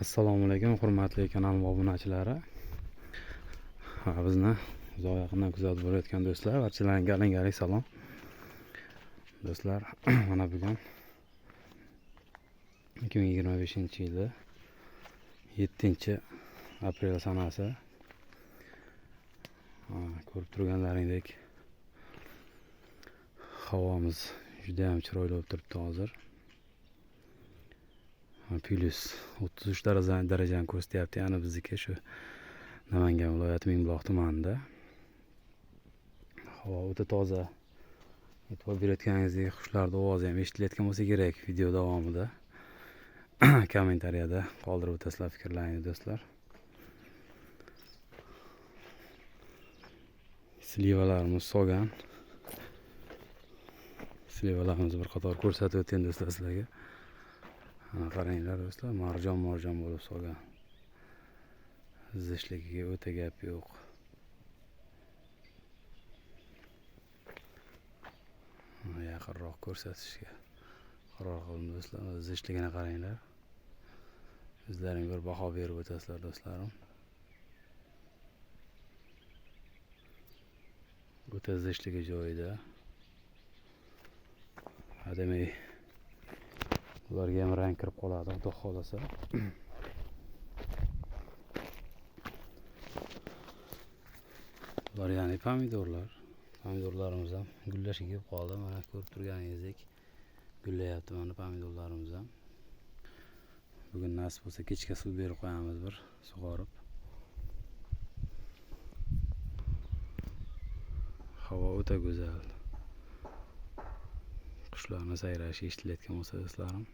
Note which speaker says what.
Speaker 1: Assalomu alaykum, hurmatli kanal obunachilari. Bizni uzoq yaqindan kuzatib borayotgan do'stlar, barchalaringga alangalik salom. Do'stlar, mana bugun 2025-yilda 7 aprel sanasi. Ko'rib turganlaringdek havomiz juda ham chiroyli bo'lib turibdi hozir. Plus 33 darajani ko'rsatyapti, ya'ni bizniki shu Namangan viloyati Mingbuloq tumanida. Havo o'ta toza. E'tibor berayotganingizdek qushlarning ovozi ham eshitilayotgan bo'lsa kerak video davomida. Kommentariyada qoldirib o'tasizlar fikrlaringizni do'stlar. Slivalarimiz solgan. Slivalarimizni bir qator ko'rsatib o'tgan do'stlar sizlarga. Qaranglar do'stlar, marjon-marjon bo'lib solgan. Zichligiga o'ta gap yo'q. Yaqinroq ko'rsatishga qaror qildim do'stlar. Zichligini qaranglar. O'zlaring bir baho berib o'tasizlar do'stlarim. O'ta zichligi joyida. Hademay ularga ham rang kirib qoladi, xudo xohlasa. Bular ya'ni pomidorlar. Pomidorlarimiz ham gullashga kelib qoldi. Mana ko'rib turganingizdek gullayapti mana pomidorlarimiz ham. Bugun nasib bo'lsa kechga suv berib qo'yamiz bir sug'orib. Havo o'ta go'zal. Qushlarni sayrashi eshitilayotgan bo'lsa do'stlarim.